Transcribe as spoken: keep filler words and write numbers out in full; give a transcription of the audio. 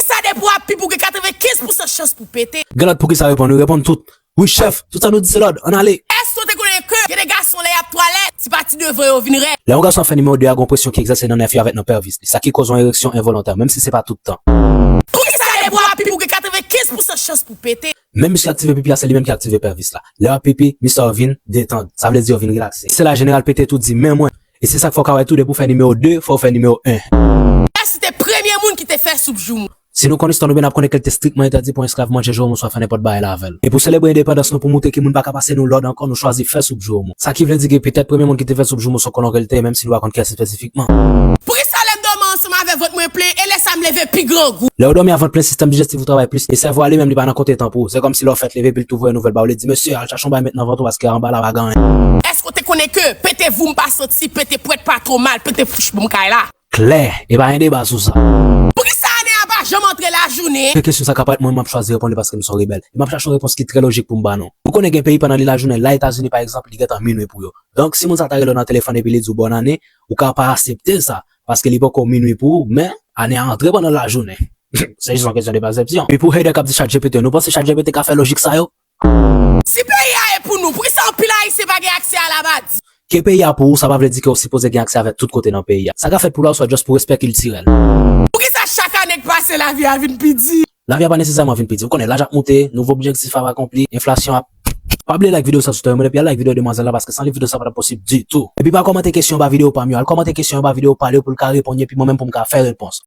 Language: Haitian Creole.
Sa depi w ap pipi, ou gen katrevenkenz pousan chans pou pete. Gen lòt pou ki sa reponn, wi, reponn tout. Wi, chèf, tout sa nou di se lòd, ann ale. Èske w te konnen ke gen de gason lè y ap twalèt, ti pati devan yo vin rèd? Lè yon gason ap fè nimewo de a, gen yon presyon ki egzèse nan nèf yo avèk nan pèvis li, sa ki koz yon ereksyon envolontè, menm si se pa tout tan. Poukisa depi w ap pipi, ou gen katrevenkenz pousan chans pou pete? Menm misye aktive pipi a, se li menm ki aktive pèvis la. Lè w ap pipi, misye w vin detann, sa vle di w vin relakse. Se la jeneral pete tou di, men mwen. E se sa k fè w ka wè tou, depi w fè nimewo de, fò w fè nimewo en. Èske w te premye moun ki te fè soup joumou? Si nou konn istwa nou byen, n ap konnen ke l te estrikman entèdi pou yon esklav manje joumou oswa fè nenpòt bagay la avè l. E pou selebre endepandans nou, pou montre ke moun pa ka pase nou lòd ankò, nou chwazi fè soup joumou. Sa ki vle di ke petèt premye moun ki te fè soup joumou se yon kolon ke l te ye, menm si nou pa konn kiyès espesifikman. Poukisa lè m dòmi ansanm avè vant mwen plen e lè sa m leve pi grangou? Lè w dòmi a vant plen, sistèm dijestif ou travay plis e sèvo a li menm li pa nan konte tan pou ou. Se kòmsi lè w fèk leve epi l t ouvri yon nouvèl ba ou, li di, mesye, al chache yon bagay met nan vant ou paske anba la pa gen anyen. Èske w te konnen ke pete voum pa santi, pete pwèt pa twò mal, pete fouch bon kay la? Klè, e pa gen deba sou sa. Poukisa ane a pa janm antre lajounen? Se kesyon sa k ap parèt mwen, m ap chwazi reponn li paske m se yon rebèl. E m ap chache yon repons ki trè lojik pou m ba nou. Ou konnen gen peyi pandan li lajounen, la Etazini pa egzanp, li gentan minui pou yo. Donk, si moun sa ta rele w nan telefòn epi li di w bòn ane, ou ka pa aksepte sa, paske li poko minui pou ou, men ane a antre pandan lajounen. Se jis yon kesyon de pèsepsyon. Epi pou hater k ap di ChatGPT, nou panse ChatGPT ka fè lojik sa yo? Si peyi a e pou nou, poukisa anpil Ayisyen pa gen aksè a labadi? Ke peyi a pou ou, sa pa vle di ke w sipoze gen aksè avè tout kote nan peyi a. Sa ka fèt pou la oswa just pou respè kiltirèl. Poukisa chak ane k pase lavi a vin pi di? Lavi a pa nesesèman vin pi di. Ou konnen, laj ap moute, nouvo objektif ap akonpli, enflasyon ap. Pa bliye like videyo sa sou tèlè mwen, epi al like videyo demwazèl la, paske san li videyo sa pa t ap posib ditou. Epi pa kòmante kesyon anba videyo pa m yo, al kòmante kesyon anba videyo pa l yo pou l ka reponn yo, epi mwen menm pou m ka fè repons.